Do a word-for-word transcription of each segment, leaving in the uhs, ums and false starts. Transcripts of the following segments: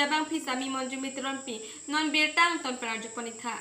Abang phi sami Monjumi Teronpi, non birta angton pen arjupon-ik tha.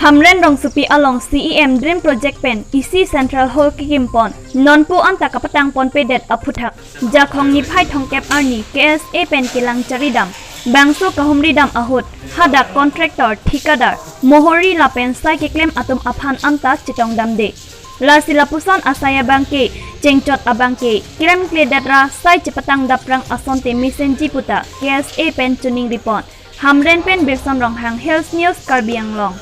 Hamren rongsopi along C E M Dream Project pen isi Central Hall kekimpon, nonpu anta kapatangponpedet aphuthak Jakhong niphai thomkep arni K S A pen kelang charidam, bangso kahumridam ahut hadak contractor, thikadar, mohori lapen sai keklem atum aphan anta chetongdamde. Lasi lapuson asai abangke chengchot abangke klemkledetra sai chepatang daprang asonte mesenji puta K S A pen choningripon. Hamren pen Birson Ronghang, Hills News, Karbi Anglong.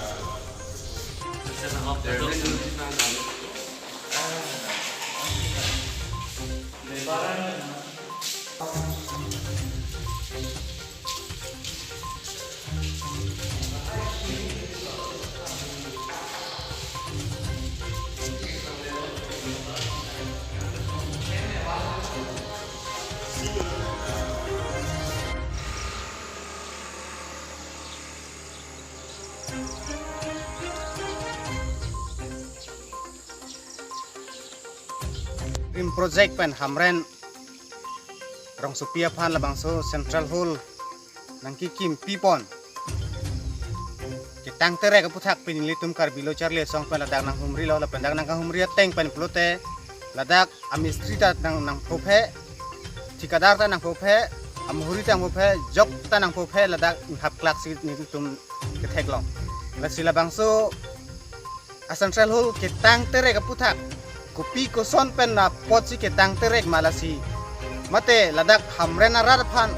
Dream Project pen Hamren rongsopi aphan labangso Central Hall nangkekimpipon, ketang terek aphuthak pini nelitum Karbi Lo Charli Asong pen ladak nanghumrilo, lapen dak nangkahumri ateng pen pulote ladak amistri ta nang, nangphophe, thikadar ta nangphophe, amohori ta nangphophe, jok ta nangphophe, ladak inghap klak si nelitum ketheklong. Lasi labangso a Central Hall ketang terek aphuthak kopi koson pen apotsi ketang terek ma lasi? Mate ladak Hamren arat aphan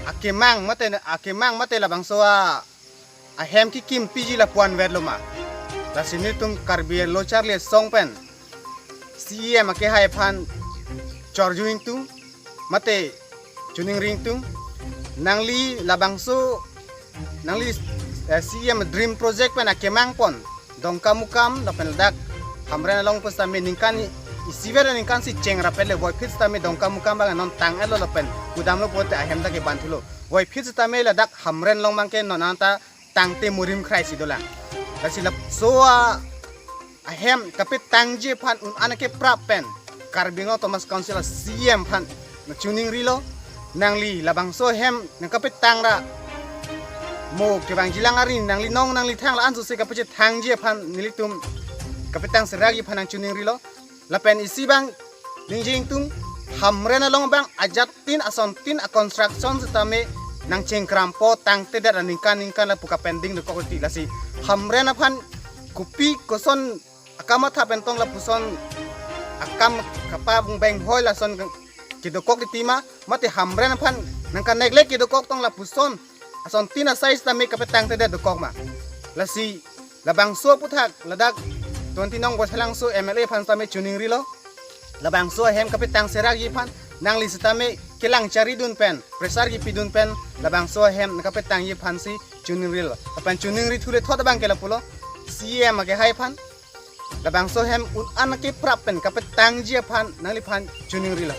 akemang, mate akemang, mate labangso a ahem kekimpiji lapu-an vetlo ma? Lasi nelitum Karbi Lo Charli Asong pen C E M akehai aphan chorju ingtung, mate choningri ingtung. Nangli labangso, nangli, eh, C E M Dream Project pen akemangpon Dongkamukam lapen ladak Hamren along pusitame ningkan i-, isivet aningkan si chengrap-et le, voiphit sitame Dongkamukam abang non tang-etlo lapen kudamlo pulote ahem ta keban thulo. Voiphit sitame ladak Hamren along abangke non anta tangte murim krai si dolang. Lasi laso a ahem kapetangji aphan un-an akeprap pen Karbi Anglong Autonomous Council a C E M aphan nangchoningrilo. Nangli labangso ahem nangkapetangra, mo kevangjilang arni nangli nong nangli thang la-an sose kapachethangji aphan nelitum kapetang serakji aphan nangchoningrilo. Lapen isi abang ningje ingtung, Hamren along abang ajat tin asontin a construction sitame nangchengkrampo, tangtedet aningkan ningkan lapu kapending dokok titi. Lasi Hamren aphan kopi koson akamatha pen tong lapuson akam kapabeng hoi lason kedokok titi ma, mate Hamren aphan nangkaneglek kedokok tong lapuson asontin asai sitame kapetangtedet dokok ma? Lasi labangso aphuthak ladak twenty nong Baithalangso M L A aphan sitame choningrilo. Labangso ahem kapetang serakji aphan nangli sitame kelang charidun pen, pressure kepidun pen labangso ahem kapetangji aphansi choningrilo. Lapen choningri thule thot abangke lapulo, C E M akehai aphan labangso ahem un-an akeprap pen kapetangji aphan nangliphan choningrilo.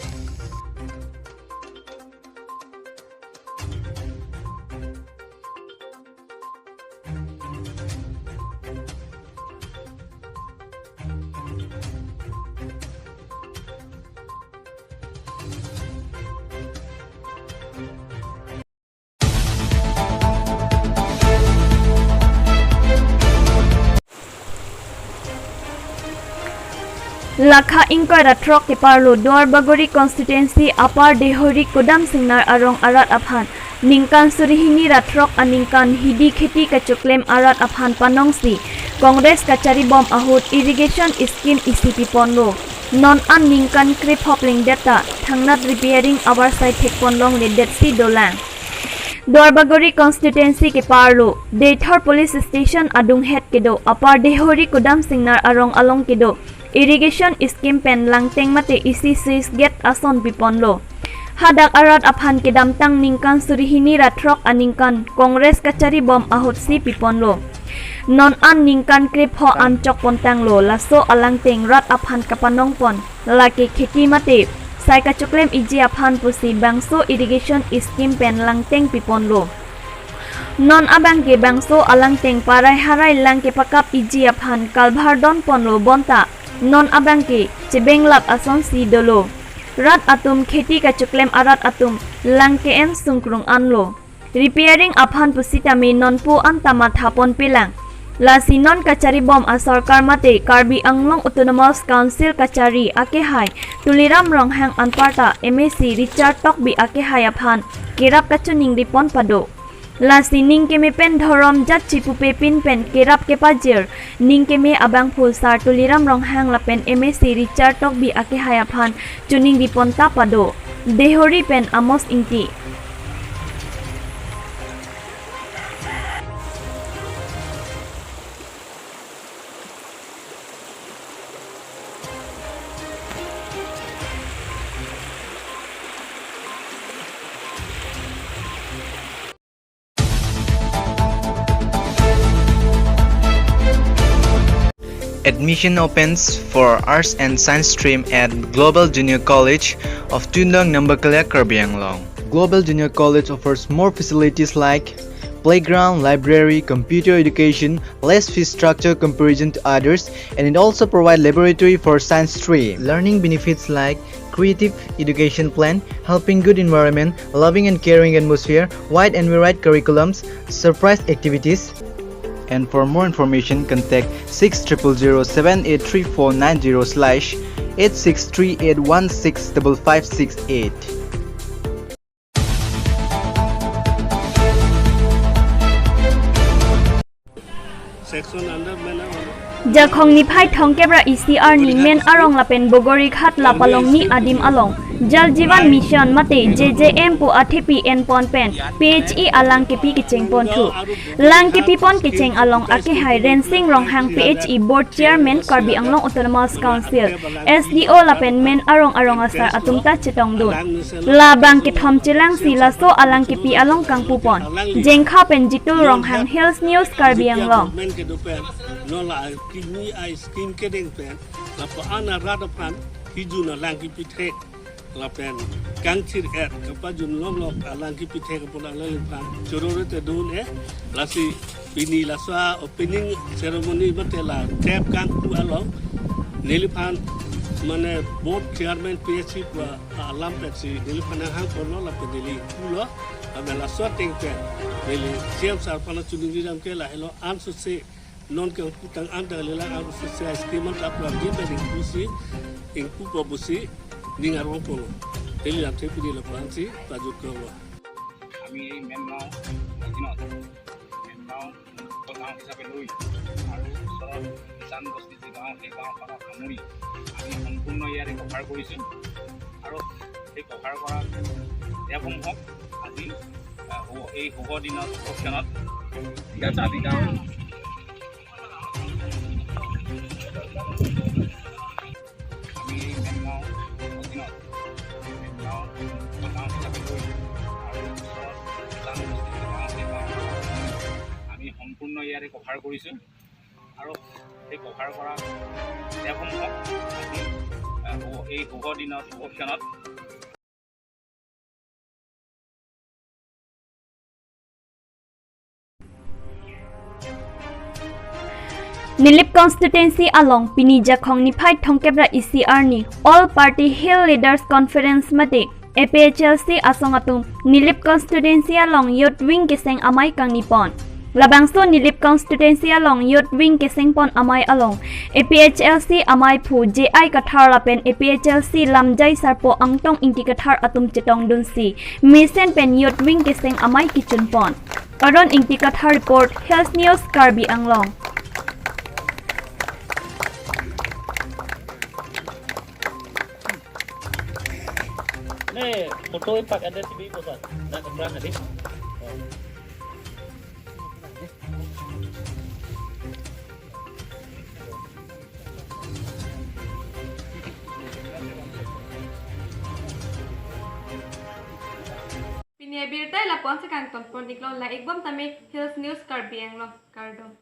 Lakha ingkoi ra throk keparlo Duarbagori constituency Upper Deohori Kudam Singnar arong arat aphan ningkan suri hini ra throk aningkan hidi kheti kachoklem arat aphan panongsi Congress kacharibom ahut irrigation scheme isi piponlo. Non an ningkan krepho plengdet ta thangnat repairing avarsai thekpon longledetsi dolang. Duarbagori constituency keparlo Deithor Police Station adunghet kedo Upper Deohori Kudam Singnar arong along kedo irrigation scheme pen langteng mate isi switch gate ason piponlo. Hadak arat aphan kedamtang ningkan suri hini ra throk aningkan Congress kacharibom ahutsi piponlo. Non an ningkan krepho an chokpontanglo, laso alangteng rat aphan kapanongpon lake kheti mate sai kachoklem iji aphan pusi bangso irrigation scheme pen langteng piponlo. Non abangke bangso alangteng parai harai lang kepakap iji aphan kalbhar don ponlo bonta non abangke chebenglap asonsi dolo. Rat atum kheti kachoklem arat atum lang ke-en sungkrung anlo. Repairing aphan pusitame nonpu anta matha ponpelang. Lasi non kacharibom asorkar mate Karbi Anglong Autonomous Council kachari akehai Tuliram Ronghang anparta M A C Richard Tokbi akehai aphan kerap kachiningri pon pado. Lasi ning keme pen dhorom jat chipupe pin pen kerap kepajir ning keme abangphu Sar Tuliram Ronghang lapen M A C Richard Tokbi akehai aphan chiningri pon ta pado. Deihori pen Amos Ingti. Admission opens for Arts and Science stream at Global Junior College of Tuindang, Nambakalea, Karbi Anglong. Global Junior College offers more facilities like playground, library, computer education, less fee structure comparison to others, and it also provides laboratory for science stream. Learning benefits like creative education plan, helping good environment, loving and caring atmosphere, wide and varied curriculums, surprise activities. And for more information, contact six triple zero seven eight three four nine zero slash eight six three eight one six double five six eight. Section under mana? Jakhong niphai thomkep ra isi arni Men Arong lapen Bogorighat Lapalongni adim along Jal Jeevan Mission mate J J M pu athepi enpon pen P H E alang kepi kecheng ponthu. Lang kepi pon kecheng along akehai Rensing Ronghang P H E Board Chairman Karbi Anglong Autonomous Council, S D O lapen Men Arong arong asar atum ta chetongdun. Labang kethom chelangsi laso alang kepi along kangpupon. Jengkha pen Jitul Ronghang, Hills News, Karbi Anglong. Government kedo pen, non la kimi a scheme kedeng pen, lapu-an arat aphan kijun alang kepi thek lapen kangthir-et kapajun longlok alang kepi thek apot alang aphan choro rete dun-e. Lasi pini laso opening ceremony mate la tep kangpu along neliphan mane Board Chairman P H E pu alam pensi neliphan nanghang ponlo lapen neli pulo. Lapen laso ateng pen neli C M sir aphan chiningri dam ke lahelo, ansose non kangpu tang an ta lelang ansose a scheme an ta prapjin ta ingpusi, ingpupo pusi ning arong ponlo. Neli lamthe pini lapu-ansi pajut kronglo. আমি এই মেনগাঁও অধীনত মেনগাঁও মুখ্য গাঁও হিচাপে লৈ আৰু ওচৰৰ কিষাণ বস্তি যি গাঁও, সেই গাঁওখনক সামৰি আমি সম্পূৰ্ণ ইয়াৰে কভাৰ কৰিছোঁ। আৰু সেই কভাৰ কৰা টেপসমূহক আজি, আহ, শুভ, এই শুভ দিনত, শুভ ক্ষণত ইয়াত আমি গাঁও আমি এই মেনগাঁও অধীনত মেনগাঁও গাঁও হিচাপে লৈ আৰু ওচৰৰ জান বস্তি গাঁও, সেই গাঁওখনক আমি সম্পূৰ্ণ ইয়াৰে কভাৰ কৰিছোঁ। আৰু সেই কভাৰ কৰা টেপসমূহক আজি, আহ, শুভ, এই শুভ দিনত, শুভ ক্ষণত Nilip constituency along pini Jakhong niphai thomkep ra isi arni All Party Hill Leaders Conference mate A P H L C asong atum Nilip constituency along Youth Wing keseng amei kangni pon. Labangso Nilip constituency along Youth Wing keseng pon amei along A P H L C amei phu J I Kathar lapen A P H L C lamjai sarpo Angtong Ingti Kathar atum chetongdunsi mesen pen Youth Wing keseng amei kechun pon. Aron Ingti Kathar report, Hills News, Karbi Anglong. Ne, photo ipak ada T V ko sa. Na kamera tadi. Pini abirta lapu-ansi kangton pon-iklo, la-ikbom tame Hills News Karbi Anglong, kardom.